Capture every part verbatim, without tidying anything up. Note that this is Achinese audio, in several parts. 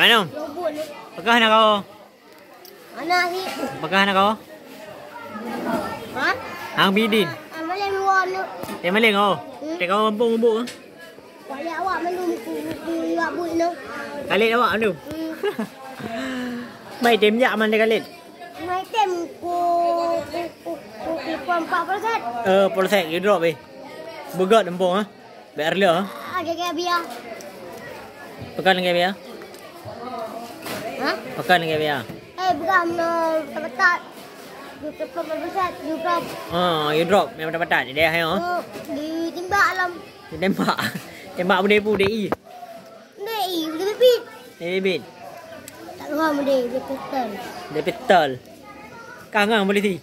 Anu, peugah na kau. Mana sih? Peugah na kau. Ha? Hang bidin. Amalin wan. Dia maling kau. Hmm. Dia kau kampung bubuk. Wak awak mandum ku, ku, ku, iwak buet nyoe. Kalét awak mandum. Hmm. Mai tem jak mandé kalét. Mai tem ku, ku, ku, ku, ku, empat puluh set. Eh, puluh set, you drop eh. Beugöt empung ah. Bèk reuloh ah. Ah, gagai bia. Pekan gagai bia. Ha? Pekan gagai bia. Eh, bukan, eh, tempat. You drop, empat puluh set, you drop. Ah, you drop, memang tempat. Dia hai oh. Oh, di timbak alam. Tembak. Tembak benda ibu D I. D I, benda bibit. Benda bibit. Tak keluar benda, benda pistol. Benda pistol. Kah ngang polisi.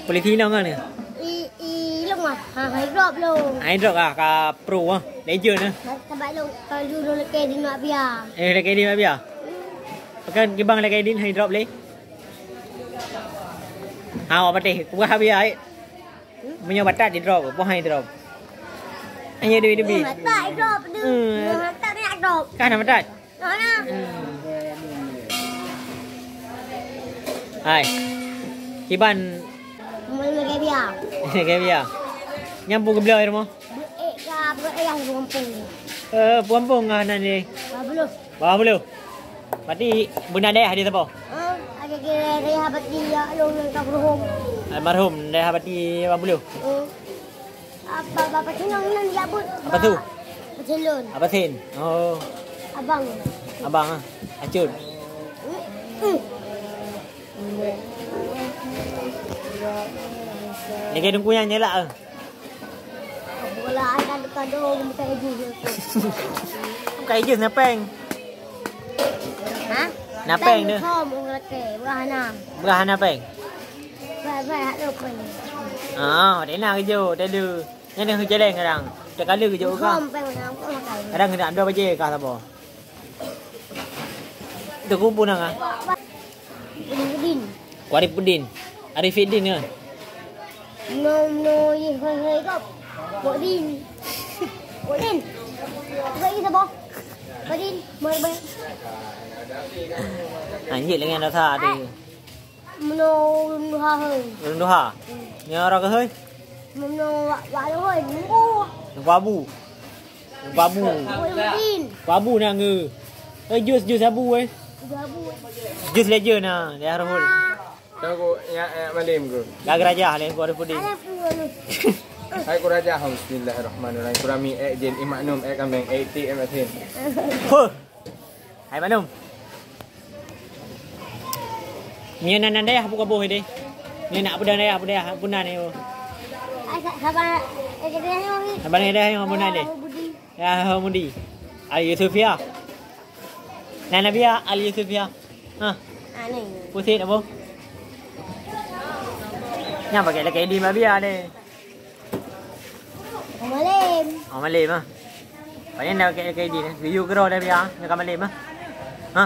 Polisi nang kan? I, i, long ah. Ha, ha, drop long. Ai drop ah, ka pro ah. Legend ah. Sebab long, kalau dulu lelaki di nak biar. Eh, lelaki di nak biar. Pekan kibang lelaki di hai drop le. Ha, awak pateh. Kuah biar ai. Meunyoe batat di drop, boh hai drop. Hanya duit-duit. Batat drop tu. Hmm. Batat nak drop. Kah na batat? Nah, nah. Hmm. Hai. Kiban. Mulai lagi biar. Lagi biar. Nyampu ke belah rumah? Buat eh, ka, buat eh, yang kampung. Eh, kampung ah nan ni. Dua puluh. Dua puluh. Berarti bunda dayah dia siapa? Ah, ada ke dayah Bati ya, long yang ka berhom. Almarhum dayah Bati dua puluh. Hmm. Apa, apa, apa sih nang, nang jabut? Apa tu? Apa Silon? Apa Sin? Oh. Abang. Abang ah. Acut. Hmm. Lagi dengku yang nyelak ah. Bola ada kado bukan jus. Bukan jus, napeng. Ha? Napeng tu. Hom orang lelaki, buah hana. Buah hana peng. Baik, baik, hak tu peng. Ah, dia nak kerja, dia ada. Nyan dah hujan lain kadang. Tiap kali kerja orang. Hom peng, hom peng. Kadang kena ada baje kah sabo. Teungku peue nan ah? Arifudin. Ku Arifudin. Arifudin ke? No, no, ye, hoi, hoi, kop. Kodin. Kodin. Apa lagi siapa? Kodin. Mai, mai. Anjir lagi ada satu. Meunoe ureueng tuha hôi. Ureueng tuha? Hmm. Nyoe arah keuhôi? Meunoe wak, wak lôn hôi, nunggu. Nunggu abu. Nunggu abu. Nunggu Udin. Nunggu abu na ngeu. Eh, jus, jus abu, eh. Jus abu. Jus legend na, di Arhul. Ah. Tahu ku, ya, ya, malam ku. Dah gerajah, lain ku ada puding. Ada pun. Hai ku raja, bismillahirrahmanirrahim. Kurami, eh, jin, imak num, eh, kambing, eh, ti, eh, masin. Huh. Hai Mak Num. Nyoe nan, nan dayah buka boh deh. Nyoe nak peudong dayah, peudong dayah, peue nan nyoe? Ai, sa-, sabar, eh, jadi nyoe ni. Sabar ni dayah, nyoe peue nan deh? Oh, Budi. Ya, Mudi. Al Yusufia. Nan Nabia Al Yusufia. Ha. Ah, ni. Pusing apa? Nyang pakai lagi di Mabia deh. Ka malem. Oh, malem ah. Paling dah kek kek di ni. Geuyue keudroe dah biar. Nyoe ka malem ah. Ha.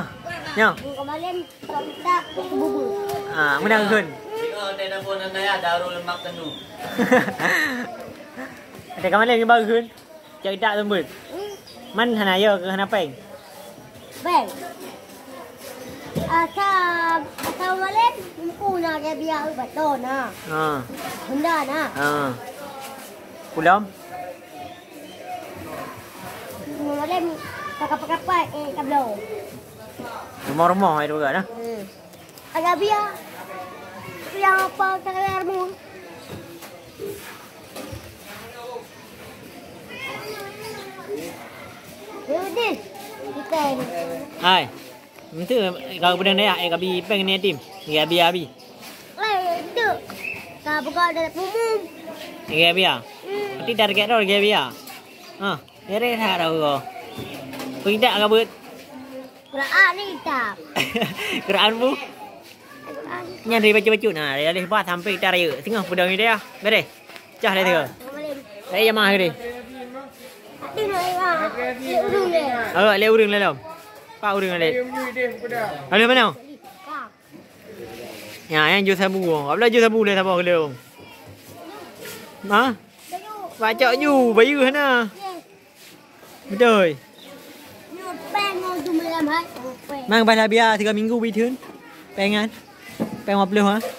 Nyoe. Ka malem, tak, tak, bubur. Ah, menang gun. Tengok, tengok, tengok, tengok, darul maktanu. Ada ka malem ni baru gun. Cak tak sambut. Hmm. Man hana yo ke hana peng. Bang. Asa, asa malem, empu na ke biar bato na. Ha. Benda na. Ha. Pulang. Malem, kapal-kapal, eh, kablo. Rumah-rumah itu juga dah. Hmm. Ada biar. Yang apa, tak ada ilmu. Hai. Mesti kau pedang dayah, eh, kabi peng ni tim. Ya, abi, abi. Eh, itu. Kau buka dalam umum. Ya, abi, ya. Hmm. Berarti target tu, ya, abi, ya. Ha, ere tak tahu kau. Kau tidak kabut. Quran ni kitab. Quran bu. Nyan dari baca-baca. Nah, dari alif ba sampai kita raya. Tengah pedang ni dia. Beres. Cah dah tengah. Saya jamah tadi. Awak lihat urung dalam. Pak urung ada. Halo mana? Ya, yang jus sabu. Apa jus sabu dah sabar ke dalam? Ha? Baca ju, bayu sana. Betul. Mang bah labia tiga minggu bit hun. Pengan. Peng lima puluh ha.